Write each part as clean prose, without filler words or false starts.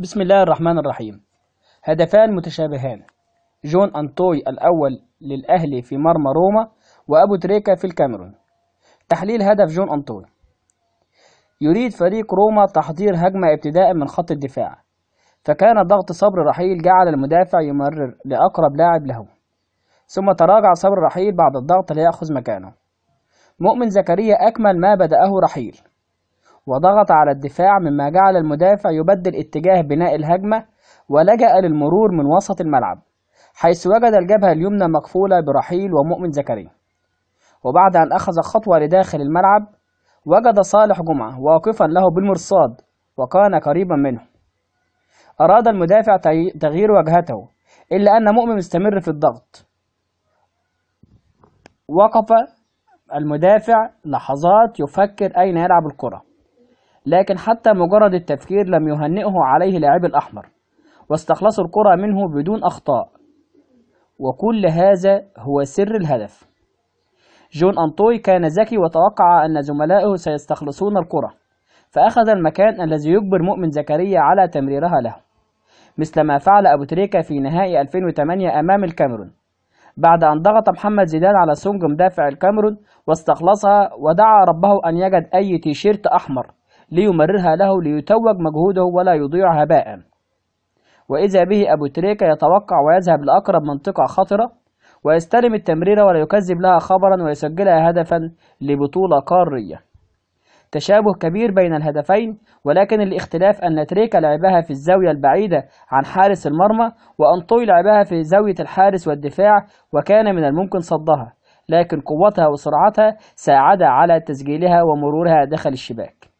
بسم الله الرحمن الرحيم. هدفان متشابهان: جون أنطوي الأول للأهلي في مرمى روما، وأبو تريكة في الكاميرون. تحليل هدف جون أنطوي: يريد فريق روما تحضير هجمة ابتداء من خط الدفاع، فكان ضغط صبري رحيل جعل المدافع يمرر لأقرب لاعب له، ثم تراجع صبري رحيل بعد الضغط ليأخذ مكانه. مؤمن زكريا أكمل ما بدأه رحيل وضغط على الدفاع، مما جعل المدافع يبدل اتجاه بناء الهجمة ولجأ للمرور من وسط الملعب، حيث وجد الجبهة اليمنى مقفولة برحيل ومؤمن زكريا. وبعد أن أخذ خطوة لداخل الملعب وجد صالح جمعة واقفا له بالمرصاد وكان قريبا منه. أراد المدافع تغيير وجهته، إلا أن مؤمن استمر في الضغط. وقف المدافع لحظات يفكر أين يلعب الكرة، لكن حتى مجرد التفكير لم يهنئه عليه لاعب الأحمر، واستخلصوا الكرة منه بدون أخطاء. وكل هذا هو سر الهدف. جون أنطوي كان ذكي وتوقع أن زملائه سيستخلصون الكرة، فأخذ المكان الذي يجبر مؤمن زكريا على تمريرها له، مثل ما فعل أبو تريكة في نهائي 2008 أمام الكاميرون، بعد أن ضغط محمد زيدان على سونج مدافع الكاميرون واستخلصها، ودعا ربه أن يجد أي تيشيرت أحمر ليمررها له ليتوج مجهوده ولا يضيع هباء. وإذا به أبو تريكة يتوقع ويذهب لأقرب منطقة خطرة ويستلم التمريرة ولا يكذب لها خبرا ويسجلها هدفا لبطولة قارية. تشابه كبير بين الهدفين، ولكن الاختلاف أن تريكة لعبها في الزاوية البعيدة عن حارس المرمى، وأنطوي لعبها في زاوية الحارس والدفاع، وكان من الممكن صدها، لكن قوتها وسرعتها ساعدا على تسجيلها ومرورها داخل الشباك.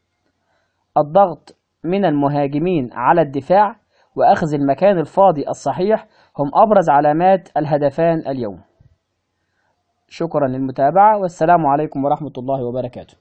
الضغط من المهاجمين على الدفاع وأخذ المكان الفاضي الصحيح هم أبرز علامات الهدفان اليوم. شكرا للمتابعة، والسلام عليكم ورحمة الله وبركاته.